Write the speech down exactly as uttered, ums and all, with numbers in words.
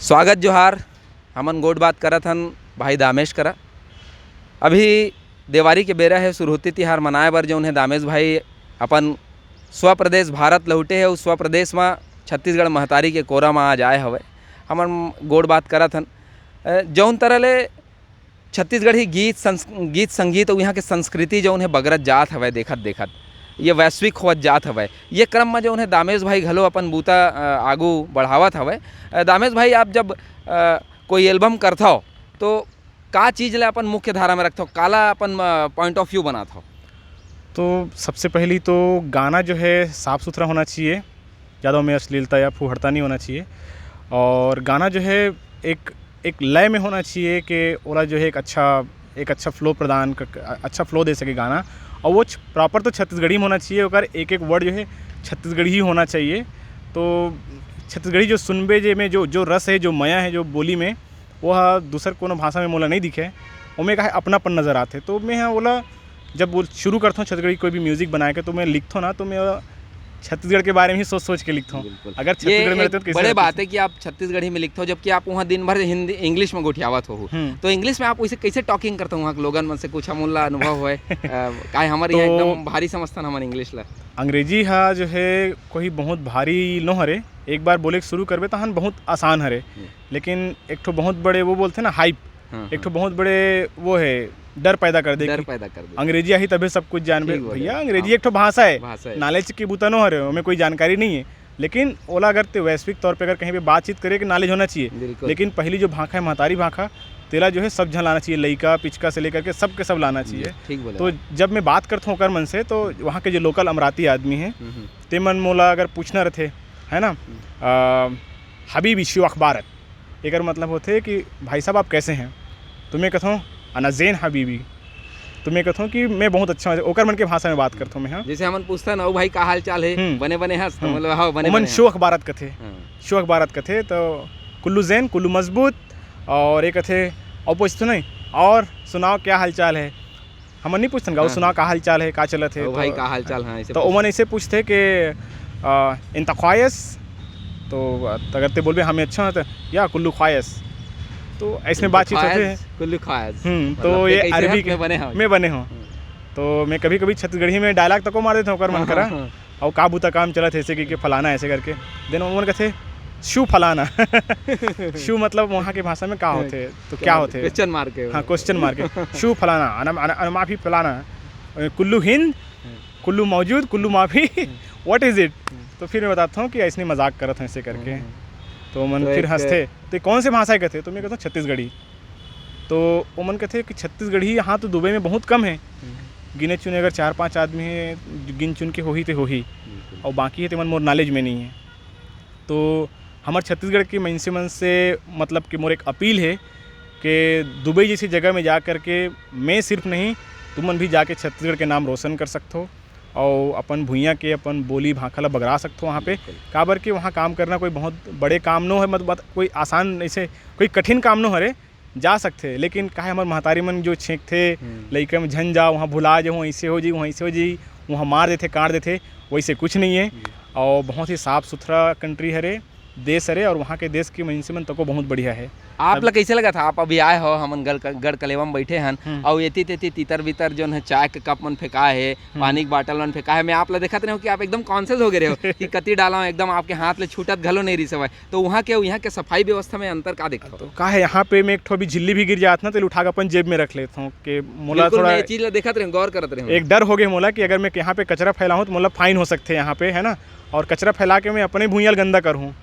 स्वागत जोहार। हमन गोठ बात करत हन भाई दामेश करा। अभी देवारी के बेरा हे, सुरहुती तिहार मनाए बर जउन हे दामेश भाई अपन स्वप्रदेश भारत लहुटे हे, अउ स्वप्रदेश म छत्तीसगढ़ महतारी के कोरा म आज आए हवय। हमन गोठ बात करत हन, अ, जउन तरह ले छत्तीसगढ़ी गीत संस-, गीत संगीत अउ इहाँ के संस्कृति जउन हे बगरत जात हवय, देखत देखत ये वैश्विक होवत जात हवय। ये क्रम म जउन हे दामेश भाई घलो अपन बूता, अ, आगू बढ़ावत हवय। अ, दामेश भाई, आप जब, अ, कोई एल्बम करथव तो का चीज ला अपन मुख्य धारा में रखथव, काला अपन, अ, point of view बनाथव? तो सबसे पहली तो गाना जो है साफ सुथरा होना चाहिए, ज़्यादा में अश्लीलता या फूहड़ता नहीं होना चाहिए। और गाना जो है एक, एक लय में होना चाहिए कि ओला जो है एक अच्छा, एक अच्छा फ्लो प्रदान क-, क-, अच्छा फ्लो दे सके गाना। और वो छ-, प्रॉपर तो छत्तीसगढ़ी में होना चाहिए, ओकर एक एक वर्ड जो है छत्तीसगढ़ी ही होना चाहिए। तो छत्तीसगढ़ी जो सुनबे जे में जो, जो रस है, जो मया है, जो बोली में, वो ह दूसर कोनो भाषा में मोला नहीं दिखे। ओमे का है अपनापन नज़र आथे। तो मैं ह ओला जब वो शुरू करथों छत्तीसगढ़ी कोई भी म्यूजिक बनाए के, तो मैं लिखथों ना, तो मैं छत्तीसगढ़ के बारे में ही सोच सोच के लिखथों। बिल्कुल। अगर ये छत्तीसगढ़ में एक रहते तो कैसे बड़े रहते? बात है कि आप छत्तीसगढ़ी में लिखथो, जबकि आप वहाँ दिन भर हिंदी, इंग्लिश में गोठियावत हो। हम्म। तो इंग्लिश में आप उसे कैसे टॉकिंग करते हो वहाँ के लोगन मन से? कुछ हमन ला अनुभव होए, अ, काहे हमर तो यहाँ एकदम भारी समझथन हमन इंग्लिश ला। अंग्रेजी हा जो है कोई बहुत भारी नो हरे, एक बार बोले के शुरू करबे तहन बहुत आसान हरे। हम्म। लेकिन एक ठो बहुत बड़े वो बोलथे ना हाइप, हाँ, एक ठो हाँ। बहुत बड़े वो है, डर पैदा कर दे डर कि पैदा कर दे। अंग्रेजी आही तभे सब कुछ जानबे। ठीक बोले। भैया, अंग्रेजी हाँ। एक ठो भाषा है, भाषा है। नॉलेज के बूता नो हरे, ओमे कोई जानकारी नहीं है। लेकिन ओला अगर ते वैश्विक तौर पे अगर कहीं पे बातचीत करे के नॉलेज होना चाहिए। बिल्कुल। लेकिन पहली जो भाखा है महतारी भाखा, तेला जो है सब झन लाना चाहिए, लइका पिचका से लेकर के सबके सब लाना चाहिए। ठीक बोले तो आप। जब मैं बात करता हूँ ओकर मन से, तो वहाँ के जो लोकल अमराती आदमी है, हम्म, हम्म। ते मन मोला अगर पूछना रहते, है ना, हम्म। अ, हबीबी शिव अखबारत, एकर मतलब होथे कि भाई साहब आप कैसे हैं? तो मैं कहता हूँ, "अना ज़ेन हबीबी।" तो मैं कहता हूँ कि मैं बहुत अच्छा हूँ, ओकर मन के भाषा में बात करता हूँ मैं, हाँ। जैसे हमन पूछथन, "ओ भाई, का हाल चाल है? हम्म। बने बने हस?" तो हम्म। बोले, "हाँ, बने ओमन बने शो हस।" अखबारत कथे। हाँ। शो अखबारत कथे, तो कुल्लू ज़ेन, कुल्लू मजबूत, और ये कथे, और पूछते नहीं, "और सुनाओ, क्या हाल चाल है?" हमन नहीं पूछथन का, "वो हाँ, सुनाओ, हाँ। का हाल चाल है, का चलत है?" ओ भाई, तो, का हाल चाल, हाँ, ऐसे तो पूछथन। ओमन ऐसे पूछथे कि, अ, "इंता ख्वायस?" तो अगर ते बोलबे, "हाँ, मैं अच्छा हूँ," तो, "या कुल्लू ख्वायस।" तो ऐसने कुल्लू बातचीत होथे। ख्वायस, कुल्लू ख्वायस। हम्म, मतलब तो ते ये कैसे अरबी हस, के मैं बने हूँ। मैं बने हूँ। हम्म। तो मैं कभी-कभी छत्तीसगढ़ी में डायलॉग तको मार देता हूँ ओकर मन हाँ, करा। हाँ, हाँ। "अउ का बूता काम चलत हे?" ऐसे कहिके, "फलाना," ऐसे करके। देन ओमन कथे, "शू फलाना।" शू मतलब वहाँ के भाषा में का हाँ, होथे? तो क्या क्या होथे? क्वेश्चन मार के। हाँ, क्वेश्चन मार के। "शू फलाना, अनम-, अन-, अनमाफी फलाना, अ, कुल्लू हिंद, हम्म। कुल्लू मौजूद, कुल्लू माफी, हम्म। What is it?" हम्म। तो फिर मैं बताता हूँ कि ऐसने मजाक करत हूँ ऐसे करके। हम्म। तो ओमन तो फिर एक हंसथे, "तो कौन से भाषा के थे?" तो मैं कहता हूँ, "छत्तीसगढ़ी।" तो ओमन कथे कि छत्तीसगढ़ी यहाँ तो दुबई में बहुत कम है। हम्म। गिने चुने अगर चार पांच आदमी है, गिन चुन के होही ते होही। बिल्कुल। और बाकी है तेमन मोर नॉलेज में नहीं है। तो हमर छत्तीसगढ़ के मइनसे मन से मतलब कि मोर एक अपील है कि दुबई जैसी जगह में जा करके मैं सिर्फ नहीं, तुमन भी जाके छत्तीसगढ़ के नाम रोशन कर सकथो और अपन भुइयां के, अपन बोली भाखा ला बगरा सकथो वहाँ पे। बिल्कुल। काबर के वहाँ काम करना कोई बहुत बड़े काम नो है, मत, मत, कोई आसान ऐसे कोई कठिन काम नो हरे, जा सकथे। लेकिन काहे हमर महतारी मन जो छेंकथे, हम्म। लइका में झन जा, वहाँ भुला जाहूँ, ऐसे हो जाई, वहाँ ऐसे हो जाई, वहाँ मार देथे, काट देथे, वैसे कुछ नहीं है। हम्म। और बहुत ही साफ सुथरा कंट्री हरे, देश हरे, और वहाँ के देश के मइनसे मन तको बहुत बढ़िया है। आप अब ला कैसे लगा था? आप अभी आए हो, हमन गढ़ क-, गढ़ कलेवा में बैठे हन, हम्म। और एती तेती तीतर बीतर जोन है, चाय के कप मन फेंका है, हम्म। पानी के बाटल मन फेंका है, मैं आप ला देखत रहे हूँ कि आप एकदम कॉन्शियस हो गए रहे हो कि कति डाला हूँ, एकदम आपके हाथ ले छूटत घलो नहीं रही सवाई। तो वहाँ के, यहाँ के सफाई व्यवस्था में अंतर का देखथो? तो का है, यहाँ पे मैं एक ठो अभी झिल्ली भी गिर जात ना, तो उठा के अपन जेब में रख लेता हूँ कि मोला बिल्कुल, थोड़ा मैं ये चीज ला देखत रहे हूँ, गौर करत रहे हूँ। एक डर हो गया मोला कि अगर मैं यहाँ पे कचरा फैलाऊँ तो मोला फाइन हो सकते हैं यहाँ पे, है ना? और कचरा फैला के मैं अपने भुइयां ल गंदा करूँ,